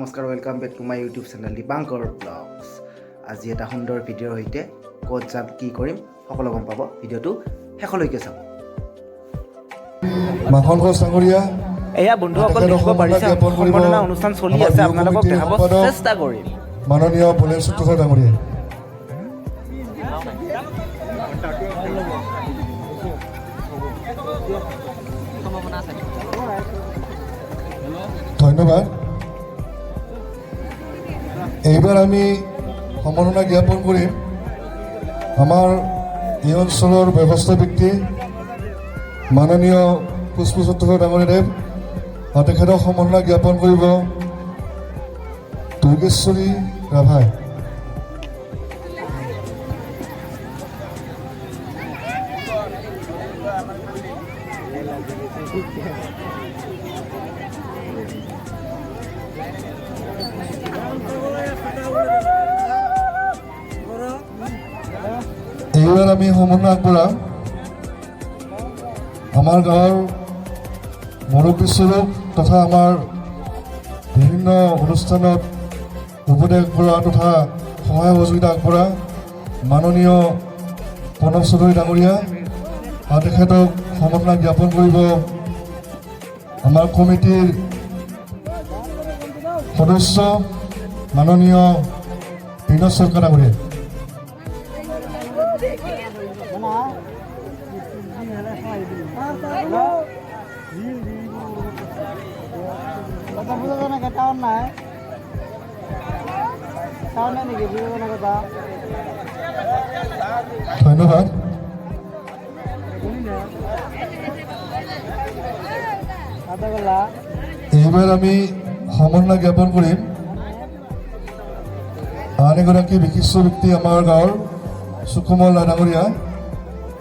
নমস্কাৰ, welcome back to my YouTube channel Dipankar blogs. আজি এটা সুন্দৰ ভিডিঅ'ৰ সৈতে ক'ত যাম, কি কৰিম, সকলো গম পাব। ভিডিঅ'টো শেষলৈকে চাব। মাখন ঘোষ ডাঙৰীয়া। এয়া বন্ধুসকল, তেখেতক দেখিব সম্বৰ্ধনা পাৰিছে, জ্ঞাপন কৰিব সম্বৰ্ধনা অনুষ্ঠান চলি আমাৰ আছে। বিহু আপোনালোকক কমিটিৰ দেখাব সম্পাদক চেষ্টা কৰিম। মাননীয় বলেন সূত্ৰধৰ ডাঙৰীয়া। ধন্যবাদ। এইবাৰ আমি সম্বৰ্ধনা জ্ঞাপন কৰিম আমাৰ এই অঞ্চলৰ বয়সস্থ ব্যক্তি মাননীয় পুষ্প সূত্ৰধৰ ডাঙৰীয়াদেৱ আৰু তেখেতক সম্বৰ্ধনা জ্ঞাপন কৰিব দুৰ্গেশ্বৰী ৰাভাই। এইবাৰ আমি সম্বৰ্ধনা আগবঢ়াম আমাৰ গাঁৱৰ মুৰব্বীস্বৰূপ তথা আমাৰ বিভিন্ন অনুষ্ঠানত উপদেশ কৰা তথা সহায় সহযোগিতা আগবঢ়া মাননীয় প্ৰণৱ চৌধুৰী ডাঙৰীয়া আৰু তেখেতক সম্বৰ্ধনা জ্ঞাপন কৰিব আমাৰ কমিটিৰ সদস্য মাননীয় বিনোদ চৰকাৰ ডাঙৰীয়া। কথা বুঝা না, টাউন নাই, টাউন নাই নাকি? বুঝা না কথা। ধন্যবাদ। কথা বলা। এইবাৰ আমি সম্বৰ্ধনা জ্ঞাপন কৰিম আন এগৰাকী বিশিষ্ট ব্যক্তি, আমাৰ গাঁৱৰ সুকুমল ৰায় ডাঙৰীয়া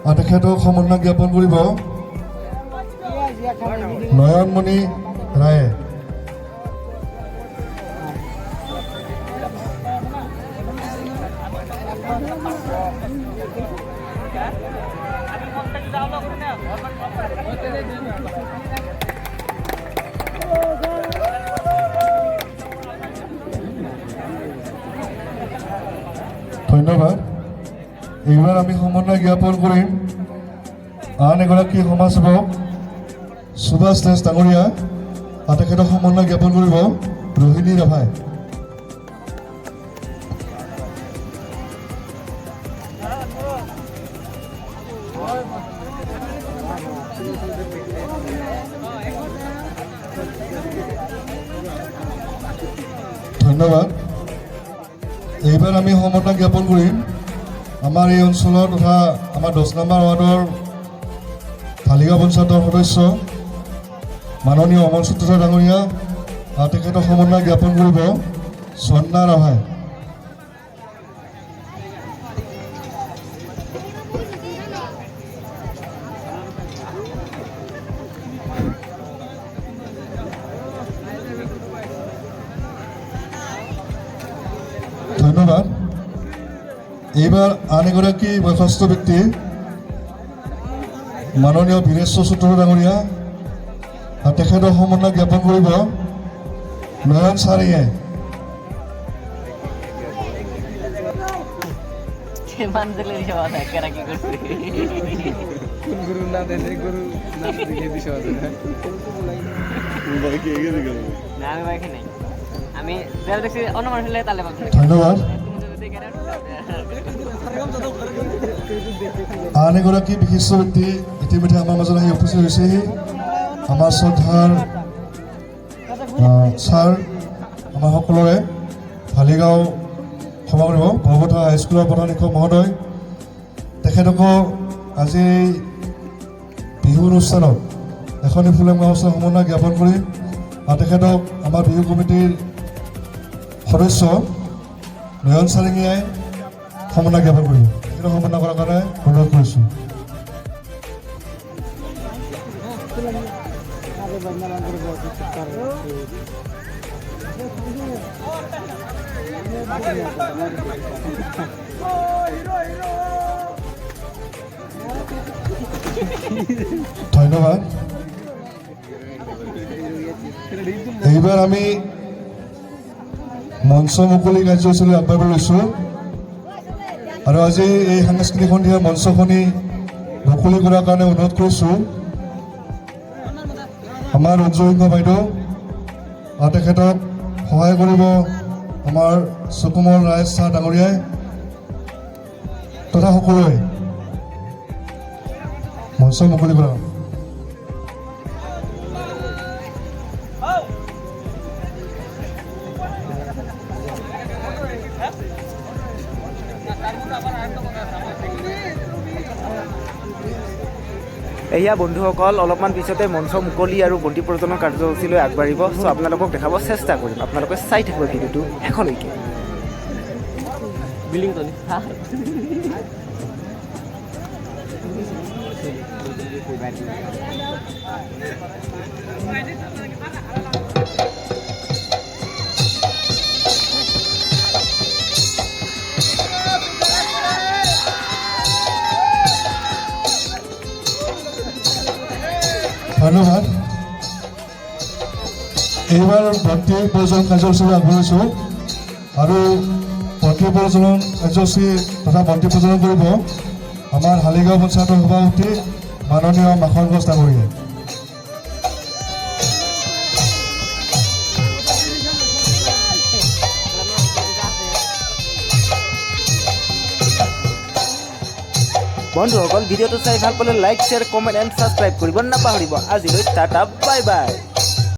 আৰু তেখেতক সম্বৰ্ধনা জ্ঞাপন কৰিব নয়নমণি ৰায়ে। ধন্যবাদ। এইবাৰ আমি সম্বৰ্ধনা জ্ঞাপন কৰিম আন এগৰাকী সমাজসেৱক সুভাষ দাস ডাঙৰীয়া আৰু তেখেতক সম্বৰ্ধনা জ্ঞাপন কৰিব ৰোহিণী ৰাভাই। ধন্যবাদ। এইবাৰ আমি সম্বৰ্ধনা জ্ঞাপন কৰিম আমাৰ এই অঞ্চলৰ তথা আমাৰ 10 নম্বৰ ৱাৰ্ডৰ ঢালিগাঁও পঞ্চায়তৰ সদস্য মাননীয় অমল সূত্ৰধৰ ডাঙৰীয়া আৰু তেখেতক সম্বৰ্ধনা জ্ঞাপন কৰিব চন্না ৰাভাই। ধন্যবাদ। এইবাৰ আন এগৰাকী বয়সস্থ ব্যক্তি মাননীয় বীৰেশ্বৰ সূত্ৰধৰ ডাঙৰীয়া আৰু তেখেতৰ সম্বৰ্ধনা জ্ঞাপন কৰিব নয়ন চাৰিয়াই। কেরা কি করছে? কোন গুরু না দিলে, গুরু না দিলে দিছে। না, আমি বাইকে নাই। আমি যারা দেখছি অন্য মানুষ হলে তাহলে ভাবছি। ধন্যবাদ। তুমি যদি কেরা আন এগৰাকী বিশিষ্ট ব্যক্তি ইতিমধ্যে আমাৰ মাজত আহি উপস্থিত হৈছেহি। আমাৰ শ্ৰদ্ধাৰ ছাৰ, আমাৰ সকলোৰে ঢালিগাঁও, ক্ষমা কৰিব, বৰপথাৰ হাইস্কুলৰ প্ৰধান শিক্ষক মহোদয়, তেখেতকো আজি এই বিহু অনুষ্ঠানত এখনি ফুলাম গামোচা সম্বৰ্ধনা জ্ঞাপন কৰিম আৰু তেখেতক আমাৰ বিহু কমিটিৰ সদস্য নয়ন চাৰিঙীয়াই সম্বৰ্ধনা জ্ঞাপন কৰিব। তেখেতক সম্বৰ্ধনা কৰাৰ কাৰণে অনুৰোধ কৰিছোঁ। আৰে বান্দা বান্দৰ বলতে। ধন্যবাদ। এইবাৰ আমি মঞ্চ মুকলি কাৰ্যসূচীলৈ আগবাঢ়িব লৈছোঁ। আৰু আজি এই সাংস্কৃতিক সন্ধিয়াৰ মঞ্চখনি মুকলি কৰাৰ কাৰণে অনুৰোধ কৰিছোঁ আমাৰ ৰঞ্জু সিংহ বাইদেউ আৰু তেখেতক সহায় কৰিব আমাৰ সুকুমল ৰায় ছাৰ ডাঙৰীয়াই তথা সকলোৱে মঞ্চ মুকলি কৰা। এয়া বন্ধুসকল, অলপমান পিছতে মঞ্চ মুকলি আৰু বন্তি প্ৰজ্বলন কাৰ্যসূচীলৈ আগবাঢ়িব। চ' আপোনালোকক দেখাব চেষ্টা কৰিম, আপোনালোকে চাই থাকিব ভিডিঅ'টো শেষলৈকে। বিল্ডিং তো। ধন্যবাদ। এইবাৰ বন্তি প্ৰজ্বলন কাৰ্যসূচীলৈ আগবাঢ়িছোঁ আৰু বন্তি প্ৰজ্বলন কাৰ্যসূচী তথা বন্তি প্ৰজ্বলন কৰিব আমাৰ শালিগাঁও পঞ্চায়তৰ সভাপতি মাননীয় মাখন ঘোষ ডাঙৰীয়াই। বন্ধুসকল, ভিডিঅ'টো চাই ভাল পালে like, share, comment and subscribe কৰিব নাপাহৰিব। আজিলৈ টাটা, বাই বাই।